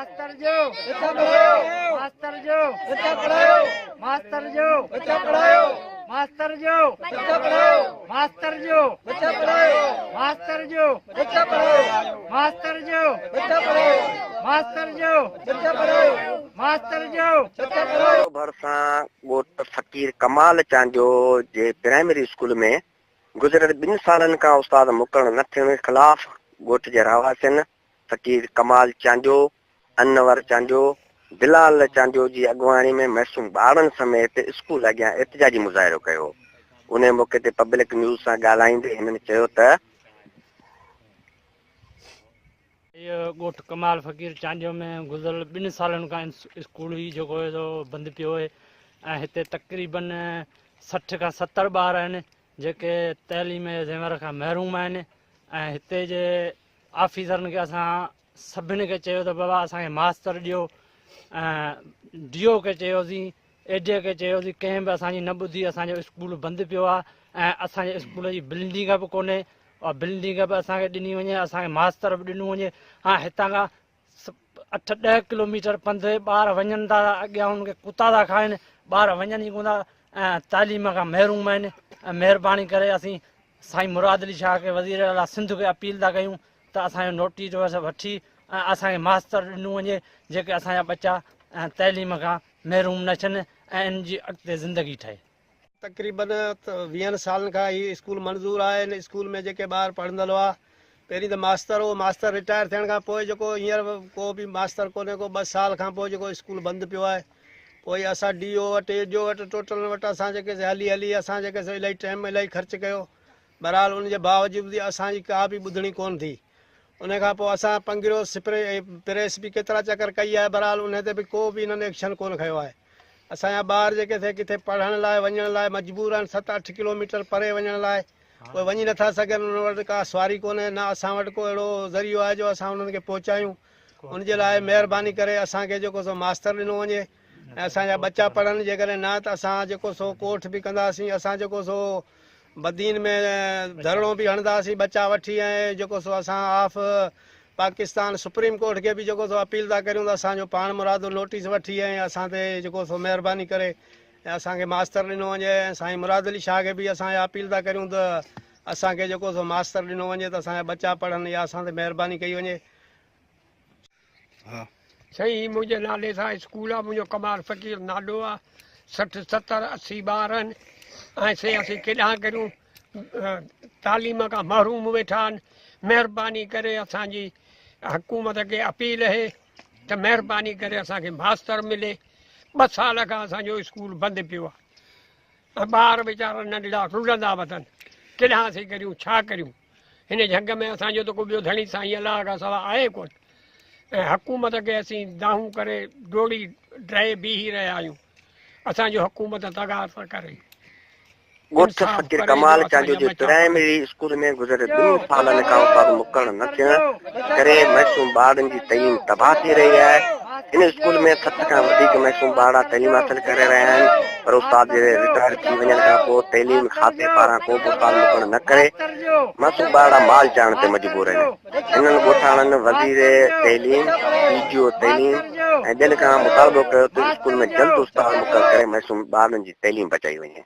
Master جو ٻچا پڙهايو ماستر جو ٻچا پڙهايو ماستر جو ٻچا پڙهايو ماستر جو ٻچا پڙهايو ماستر جو ٻچا پڙهايو ماستر جو ٻچا پڙهايو ماستر جو ٻچا پڙهايو ماستر جو ٻچا پڙهايو ماستر جو ٻچا پڙهايو. ڀرسان ڳوٺ فقير ڪمال چانڊيو جي پرائمري اسڪول ۾ گذريل ٻن سالن کان استاد مقرر نه ٿيڻ خلاف ڳوٺ جي رهواسين فقير ڪمال چانڊيو، انور چانڊيو، بلال چانڊيو جي اڳواڻي ۾ معصوم ٻارڙن سميت اسڪول اڳيان احتجاجي مظاهرو ڪيو. انهي موقعي تي پبلڪ نيوز سان ڳالهائيندي هنن چيو ته. هيء ڳوٺ ڪمال فقير چانڊيو ۾ گذريل ٻن سالن کان اسڪول هي جيڪو هي سو بند پيو هي ۽ هتي تقريبن 60 کان 70 ٻار آهن جيڪي تعليم جي زيور کان محروم آهن ۽ هتي جي آفيسرن کي اسان سڀني کي چيو ته بابا اسان کي ماستر ڏيو ۽ ڊي او کي چيوسين اي ڊي کي چيوسين ڪنهن به اسان جي نه ٻڌي اسان جو اسڪول بند پيو آهي ۽ اسان جي اسڪول جي بلڊنگ به ڪونهي اها بلڊنگ به اسان کي ڏني وڃي اسان کي ماستر به ڏنو وڃي ها هتان کان اٺ ڏهه ڪلوميٽر پنڌ ٻار وڃن ٿا اڳيان انهن کي ڪتا ٿا کائن ٻار وڃن ئي ڪونه ٿا ۽ تعليم کان محروم آهن ۽ مهرباني ڪري اسين سائين مراد علي شاهه کي وزير اعليٰ سنڌ کي اپيل ٿا ڪيون ته اسان جو نوٽيس وٺي ۽ اسان کي ماستر ڏنو وڃي جيڪي اسان جا ٻچا تعليم کان محروم نه ٿين ۽ انهن جي اڳتي زندگي ٺهي. تقريبن ويهن سالن کان هي اسڪول منظور آهي هن اسڪول ۾ جيڪي ٻار پڙهندل هئا پهرين ته ماستر هو ماستر رٽائر ٿيڻ کان پوء جيڪو هينئر ڪو به ماستر ڪونهي ڪو ٻه سال کان پوء جيڪو اسڪول بند پيو آهي پوء اسان ڊي او وٽ اي ڊي او وٽ ٽوٽلن وٽ اسان جيڪي سي هلي هلي اسان جيڪي سو الاهي ٽائيم الاهي خرچ ڪيو بهرحال ان جي باوجود به اسان جي ڪا به ٻڌڻي ڪونه ٿي ان کان پوء اسان پنگريو سپري پريس به ڪيترا چڪر ڪئي آهي بهرحال ان تي به ڪو به انهن ايڪشن ڪونه کنيو آهي اسان جا ٻار جيڪي سي ڪٿي پڙهڻ لاء وڃڻ لاء مجبور آهن ست اٺ ڪلوميٽر پري وڃڻ لاء اهي وڃي نٿا سگهن انهن وٽ ڪا سواري ڪونهي نه اسان وٽ ڪو اهڙو ذريعو آهي جو اسان انهن کي پهچايون ان جي لاء مهرباني ڪري اسان کي جيڪو سو ماستر ڏنو وڃي ۽ اسان جا ٻچا پڙهن جيڪڏهن نه ته اسان جيڪو سو ڪورٽ به ڪنداسين اسان جيڪو سو بدين ۾ ڌرڻو به هڻنداسين ٻچا وٺي ۽ جيڪو سو اسان آف پاڪستان سپريم ڪورٽ کي به جيڪو سو اپيل ٿا ڪريون ته اسان جو پاڻ مرادو نوٽيس وٺي ۽ اسان تي جيڪو سو مهرباني ڪري ۽ اسان کي ماستر ڏنو وڃي ۽ سائين مراد علي شاهه کي به اسان اها اپيل ٿا ڪريون ته اسان کي جيڪو سو ماستر ڏنو وڃي ته اسان جا ٻچا پڙهن يا اسان تي مهرباني ڪئي وڃي. سائين هي منهنجي نالي سان اسڪول آ منهنجو ڪمال فقير نالو آ 60 70 80 ٻار آهن ۽ سي اسين ڪيڏانهن ڪريون تعليم کان محروم ويٺا آهن مهرباني ڪري اسان جي حڪومت کي اپيل اهي ته مهرباني ڪري اسان کي ماستر ملي ٻه سال کان اسان جو اسڪول بند پيو آ ۽ ٻار ويچارا ننڍڙا رلندا وتن ڪيڏانهن اسين ڪريون ڇا ڪريون هن جهنگ ۾ اسان جو ته ڪو ٻيو ڌڻي سائين الله کان سوا آهي ڪونه ۽ حڪومت کي اسين دانهون ڪري ڊوڙي ڊهي بيهي رهيا آهيون اسان جو حڪومت تغار ته ڪري ڳوٺ فقير ڪمال چانڊيو جي پرائمري اسڪول ۾ گذريل ٻن سالن کان استاد مقرر نه ٿيڻ ڪري معصوم ٻارڙن جي تعليم تباهه ٿي رهي آهي. هن اسڪول ۾ 60 کان وڌيڪ معصوم ٻارڙا تعليم حاصل ڪري رهيا آهن پر استاد جي رٽائر ٿي وڃڻ کان پوء تعليم کاتي پاران ڪو به استاد مقرر نه ڪري معصوم ٻارڙا مال چارڻ تي مجبور آهن. هنن ڳوٺاڻن وزير تعليم، ڊي جي او تعليم ۽ ٻين کان مطالبو ڪيو ته اسڪول ۾ جلد استاد مقرر ڪري معصوم ٻارڙن جي تعليم بچائي وڃي.